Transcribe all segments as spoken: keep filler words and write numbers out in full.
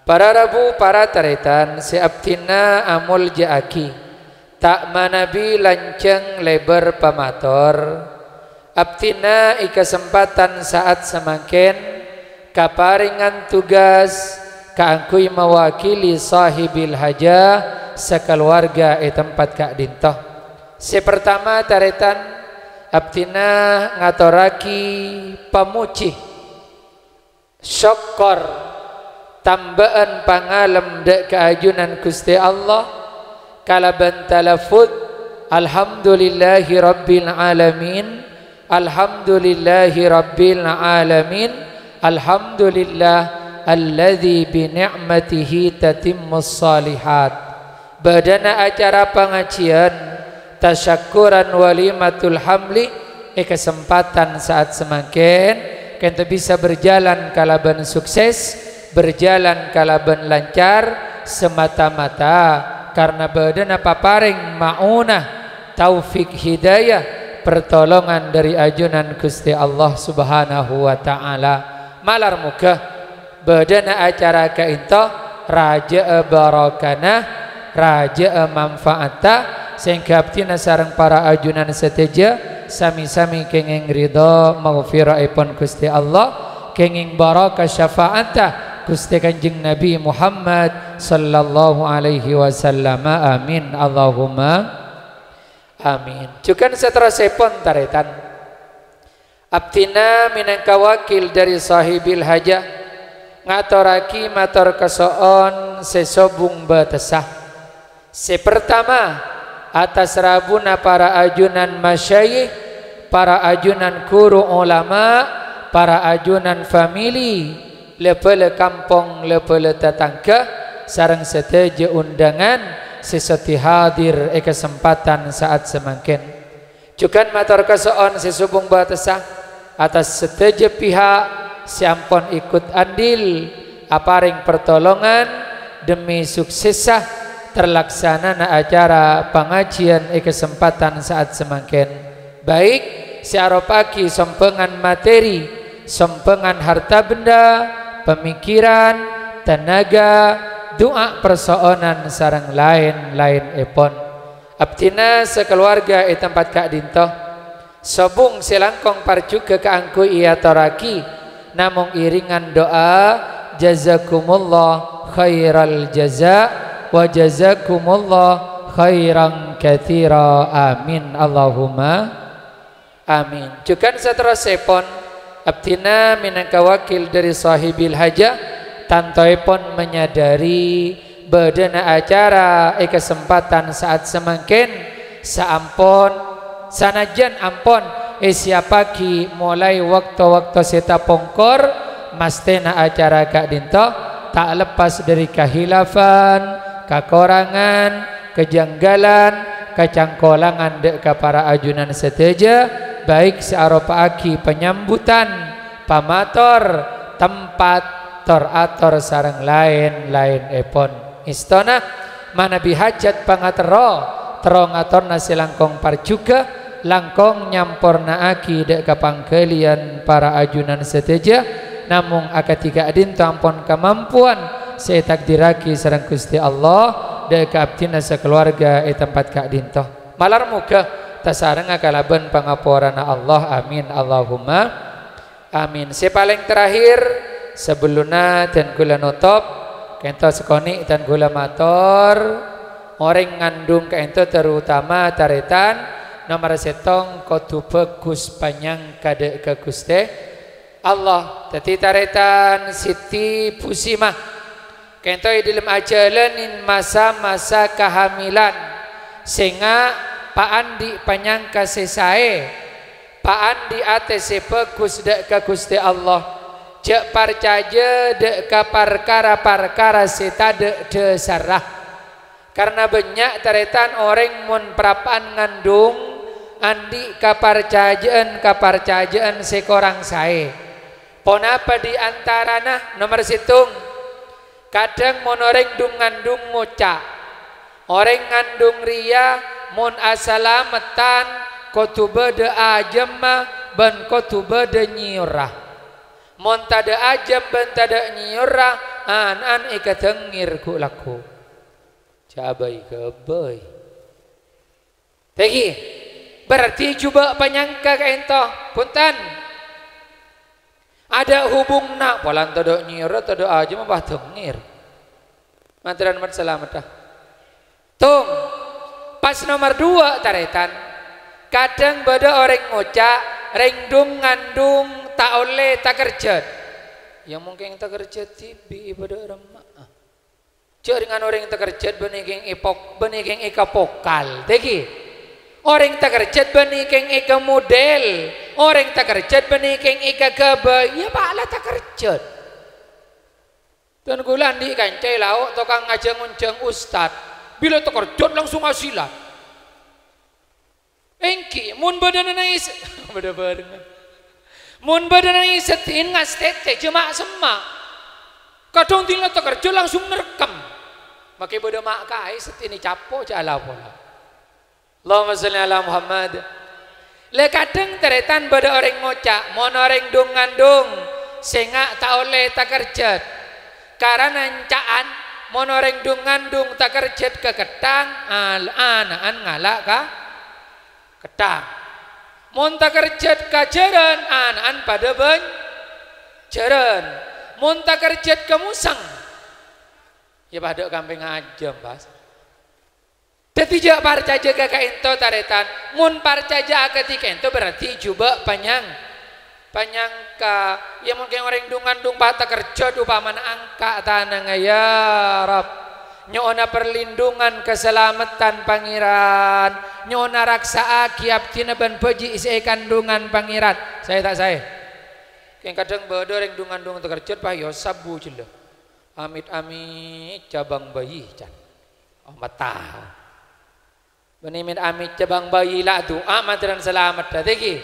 Para rabu, para tarètan sè abdhina amoljâ'aghi, ta' manabi lanjhâng lèbâr pamator, abdhina è kasempadhân sa'at samangkèn kaparèngan tugas kaangghuy mawakili sahibil hajah sakalowarga è tempat ka'dhinto. Sè partama, tarètan, abdhina ngatorraghi pamojhi, sokkor, tambâ'ân pangalem dâ' ka ajunan Ghustè Allah kalabân talaffuz, "Alhamdulillahi rabbil alamin, alhamdulillahi rabbil alamin, alhamdulillah alladzi bi ni'matihi tatimmus shalihat." Bâdâna acara pangajiyân tasyakkuran walimatul hamli è kasempadhân sa'at samangkèn, kaènto bisa berjalan kalabân sukses, berjalan kalabân lancar, semata-mata karna bâdâna paparèng ma'unah, taufik hidayah, pertolongan dâri ajunan Ghustè Allah Subhanahu wa Ta'ala. Malar moghâ bâdâna acara ka'dhinto rajâ'â barokana, rajâ'â manfaatta, sehingga abdhina sareng para ajunan sadhâjâ sami-sami kèngèng ridho maghfirahèpon Ghustè Allah, kèngèng barokah syafaatta Ghustè Kanjeng Nabi Muhammad sallallahu alaihi wasallam. Amin. Allahumma amin. Jhughân saterrossèpon, tarètan. Abdhina mènangka wakil dâri sahibil hajah, ngatorraghi mator kaso'on sè sobung bâtessa. Sè partama, attas rabuna para ajunan masyayikh, para ajunan ghuru olama, para ajunan famili, la-bâlâ kampong, la-bâlâ tatangghâ, sareng sadhâjâ ondhângan sè sodi hadir è kasempadhân sa'at samangkèn. Jhughân mator kaso'on sè sobung bâtessa attas sadhâjâ pihak sè ampon ikut andil aparèng pertolongan dhemmi suksessa terlaksanana acara pangajiyân è kasempadhân sa'at samangkèn, baik sè aropa'aghi sombhângan materi, sombhângan harta benda, pamikiran, tenaga, du'a parso'onan, sareng laèn-laènèpon. Abdhina sakalowarga è tempat ka'dhinto, sobung sè langkong parjhughâ kaangghuy èatorraghi, namong èrèngan du'a, jazakumullah khairal jaza, wa jazakumullah khairan katsira. Amin. Allahumma amin. Jhughân saterrossèpon, abdhina mènangka wakil dâri sahibil hajah, tantoèpon manyadhâri bâdâna acara è kasempadhân sa'at samangkèn, saampon, sanajjân ampon èsiyappaghi molaè bâkto-bâkto sè tapongkor, masthèna acara ka'dhinto ta' leppas dâri kahilafan, kakorangan, kajanggalan, kacangkolangan dâ' ka para ajunan sadhâjâ, baik sè aropa'aghi panyambutan, pamator, tempat, tor-ator, sareng laèn-laènèpon. Èstona, manabi hajat pangaterro, terro ngatorna sè langkong parjhughâ, langkong nyampornaaghi dâ' ka pangghâliyân para ajunan sadhâjâ, namong akadhi ka'dhinto ampon kamampowan sè ètakdirraghi sareng Ghustè Allah dâ' ka abdhina sakalowarga è tempat ka'dhinto. Malar moghâ tasarengnga kalabân pangaporana Allah. Amin. Allahumma amin. Sè palèng terakhir, sabellunna dân kaulâ notop, kaènto sakonè' dân kaulâ mator, orèng ngandung kaènto terutama tarètan, nomer sèttong kodhu bhâghus panyangka dâ' ka Ghustè Allah. Dhâddhi tarètan Siti Busimah, kaènto è dhâlem ajhâlânin masa-masa kahamilan, sènga' paandi' panyangka sè saè, paandi' atè sè bhâghus dâ' ka Ghustè Allah, jhâ' parcajâ dâ' ka parkara-parkara sè tadâ' dhâsarra. Karna bânnya' tarètan orèng mon parappa'an ngandung andi' kaparcajâ'ân-kaparcajâ'ân sè korang saè. Ponapa dhi antarana? Nomer sèttong, kadhâng mon orèng dhung-ngandhung ngoca', "Orèng ngandhung rèya mon asalameddhân kodhu bâdâ ajâmma bân kodhu bâdâ nyèyorra." Mon tadâ' ajâm bân tadâ' nyèyorra, an-, an èkadhângngèr ghu'-lagghu'. Jhâ' bhâi-ghâbây. Tèngghi, berarti jhubâ' panyangka ka'ènto. Bhunten. Adâ' hubungna, polana tadâ' nyèra, tadâ' ajâmma pas dhângngèr. Mandhâr mat-salameddhâ. Tung, pas nomer duwâ', tarètan. Kadhâng bâdâ orèng ngoca', "Rèng dhung-ngandhung ta' ollè takerjhât." Ya, mungkin takerjhât dhibi' bâdâ remma'a. Jhâ' ringan orèng takerjhât bânnè kèng èpok-, bânnè kèng èkapokal, tèngghi. Orèng takerjhât bânnè kèng èkamodel, orèng takerjhât bânnè kèng èkaghâbây, ya, pa' la takerjhât. Dân kaulâ andi' kanca è lao' tokang ajhâng-onjhâng ustad, bilâ takerjhât langsung asilan. Èngghi, mon bâdâna nangès, bâdâ bhârengngan. Mon bâdâna nangès seddhi'in ngastètè, jhâ' ma'-semma'. Kadhâng dina takerjhât langsung nerkam. Makè bâdâ ma' kaè seddhi'in ècapo' jhâ' la pola. Allahumma shalli ala Muhammad. Lè kadhâng tarètan bâdâ orèng ngoca', "Mon orèng dhung-ngandhung, sènga' ta' ollè takerjhât." Karana enca'an, mon orèng dhung-ngandhung takerjhât ka ketthang, al-, ana'an ngala' ka ketthang. Mon takerjhât ka jhârân, ana'an padâ bân jhârân. Mon takerjhât ka mosèng, ya padâ kampèng ajâm, pas. Dhâddhi jhâ' parcajâ ka ka'ènto, tarètan. Mon parcajâ akadhi ka'ènto, berarti jhubâ' panyang-, panyangka. Ya, mungkin orèng dhung-ngandhung pas takerjhât, opamana angka' tanangnga, "Ya Rabb, nyo'ona parlindhungan kasalameddhân, Pangèran. Nyo'ona raksa'aghi abdhina bân bhâji' sè èkandhungan, Pangèran." Saè ta' saè? Kèng kadhâng bâdâ orèng dhung-ngandhung takerjhât, pas èosap bujellâ. "Amit-amit cabang bayi," can. Oh, mata. Bânnè mit-amit cabang bayi la du'a mandhâr salameddhâ, tèngghi.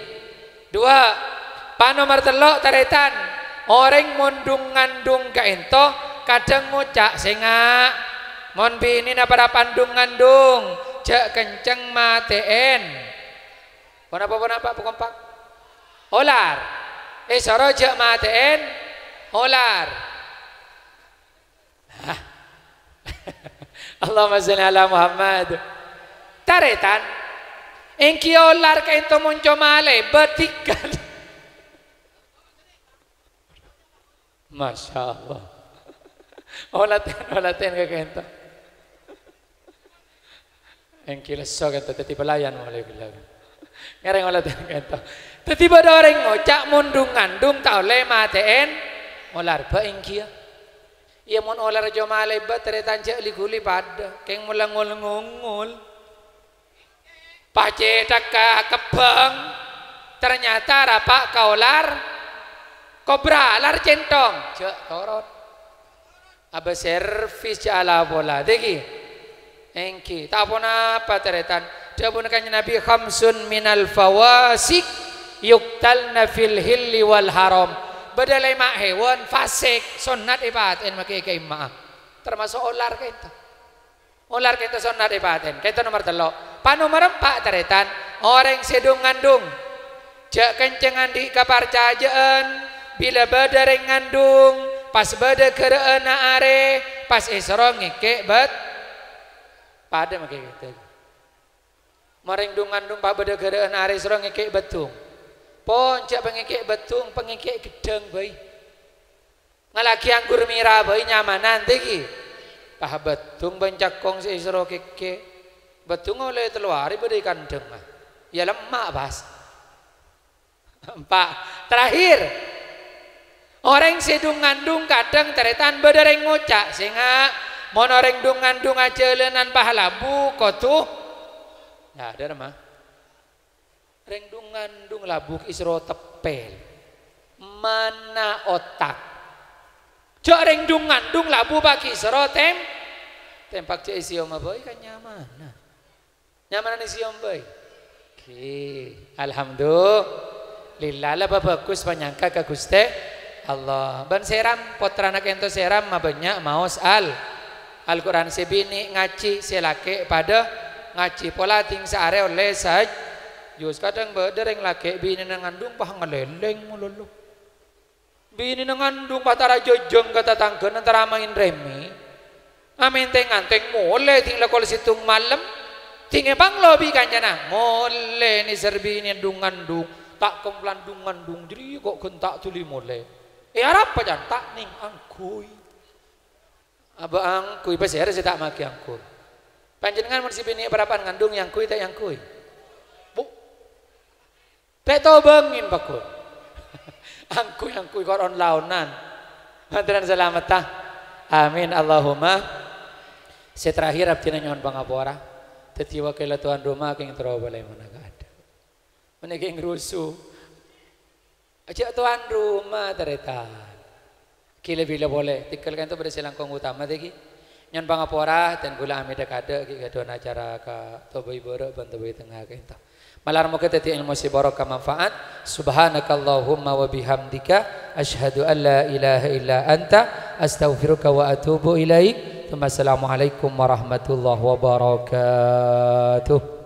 Duwâ', pa nomer tello', tarètan. Orèng mon dhung-ngandhung ka'ènto, kadhâng ngoca', "Sènga', mon binèna parappa'na dhung-ngandhung, jhâ' kencèng matè'èn." Ponapa, ponapa, pakompak? Olar. Èsoro jhâ' matè'èn olar. Hah? Allahumma shalli ala Muhammad. Tarètan, èngghi olar ka'ènto mon coma lèbât dhika. Masya Allah. Olatèn, olatèn ka ka'ènto. Èngghi lesso ka'ènto dhâddhi pelayan molaè ghellâ'. Ngèrèng olatèn ka'ènto. Dhâddhi bâdâ orèng ngoca' mon dhung-ngandhung ta' ollè matè'èn olar, bâ' èngghiyâ. Iyâ, mon olar coma lèbât, tarètan jhâ' li-ghuli padâ. Kèng mola ngol-ngongol. Pas cèthagghâ kebbhâng, ternyata rapa' ka olar kobra, lar cènthong. Jhâ' toron. Abâ servis jhâ' ala pola. Dhâggi'. Èngghi. Ta' ponapa, tarètan. Dhâbuna Kanjeng Nabi, "Khamsun minal fawasik yuktalna fil hilli wal haram." Bâdâ lèma' hèwan fasik, sonnat èpatè'èn makè ka'imma'a. Termasuk olar ka'ènto. Olar ka'ènto sonnat èpatè'èn. Ka'ènto nomer tello'. Pa' nomer empa', tarètan, orèng sè dhung-ngandhung. Jhâ' kencèng andi' kaparcajâ'ân, bilâ bâdâ rèng ngandhung, pas bâdâ ghârâ'ânna arè, pas èsoro ngèkè' bât-, padâ makè ka'ènto. Mon rèng dhung-ngandhung pas bâdâ ghârâ'ânna arè èsoro ngèkè' bâddhung. Pon jhâ' pangèkè' bâddhung, pangèkè' ghedhâng bhâi. Ngala'aghi anggur mèra bhâi nyamanan, dhâggi'. Pas bâddhung bân cakong sè èsoro kèkè'. Bâddhung ollè tello arè bâdâ è kandhângnga. Iyâ lemma', pas. Empa'. Terakhir. Orèng sè dhung-ngandhung kadhâng tarètan bâdâ rèng ngoca', "Sènga', mon orèng dhung-ngandhung ajhâlânan pas labu, kodhu." Nah, dâ' remma. Rèng dhung-ngandhung labu ghi' èsoro teppèl. Mana otak. Jhâ' rèng dhung-ngandhung labu pas ghi' èsoro tem-, tempak jhâ' èsèyoma bhâi kanyamanan. Nyamanan èsèyom bhâi. Ghi, alhamdulillah, la bhâghus panyangka ka Ghustè Allah. Bân sèram, pottrana ka'ènto sèram mabânnya' maos Al-, Al-Qur'an. Sè binè' ngajhi, sè lakè' padâ ngajhi pola, dhing saarè ollè sajus. Kadhâng bâdâ rèng lakè' binèna ngandhung pas ngalèlèng malolo. Binèna ngandhung pas tara jhâjhâng ka tatangghâna, tara maèn rèmè. Amèntèng-ngantèng molè dhing la kol sèttong malem. Dhing èpanglo bi' kancana, molè nèser binè ndung-ngandhung. Ta' kompolan ndung-ngandhung jârèya kok ghân ta' dhuli molè. È arapa, can? Ta' nèng angghuy. Abâ' angghuy, pasèra sè ta' maghi angghuy? Panjhennengngan mon sè binè' parappa'na ngandhung, èangghuy ta' èangghuy? Bu. Ta' tobângè, pagghun. Angghuy-angghuy koron laonan. Mandhârân salametta. Amin, Allahumma. Sè terakhir, abdhina nyo'on pangapora. Dhâddhi wakèlla towan roma kèng terro palèmana kaadâ'. Mènè kèng rusu. Ajâ' towan roma, tarètan. Ghilâ-bilâ polè, tèngghâl kaènto bâdâ sè langkong utama, tèghi. Nyo'on pangapora, dhân kaulâ amèdhâ kaadâ' ghi' ghâdhuwân acara ka tobâi bârâ' bân tobâi tengnga kaènto. Malar moghâ dhâddhi èlmo sè barokah manfaat. Subhanakallahumma wa bihamdika, asyhadu an la ilaha illa anta, astaghfiruka wa atubu ilaik. Tsumma assalamualaikum warahmatullahi wabarakatuh.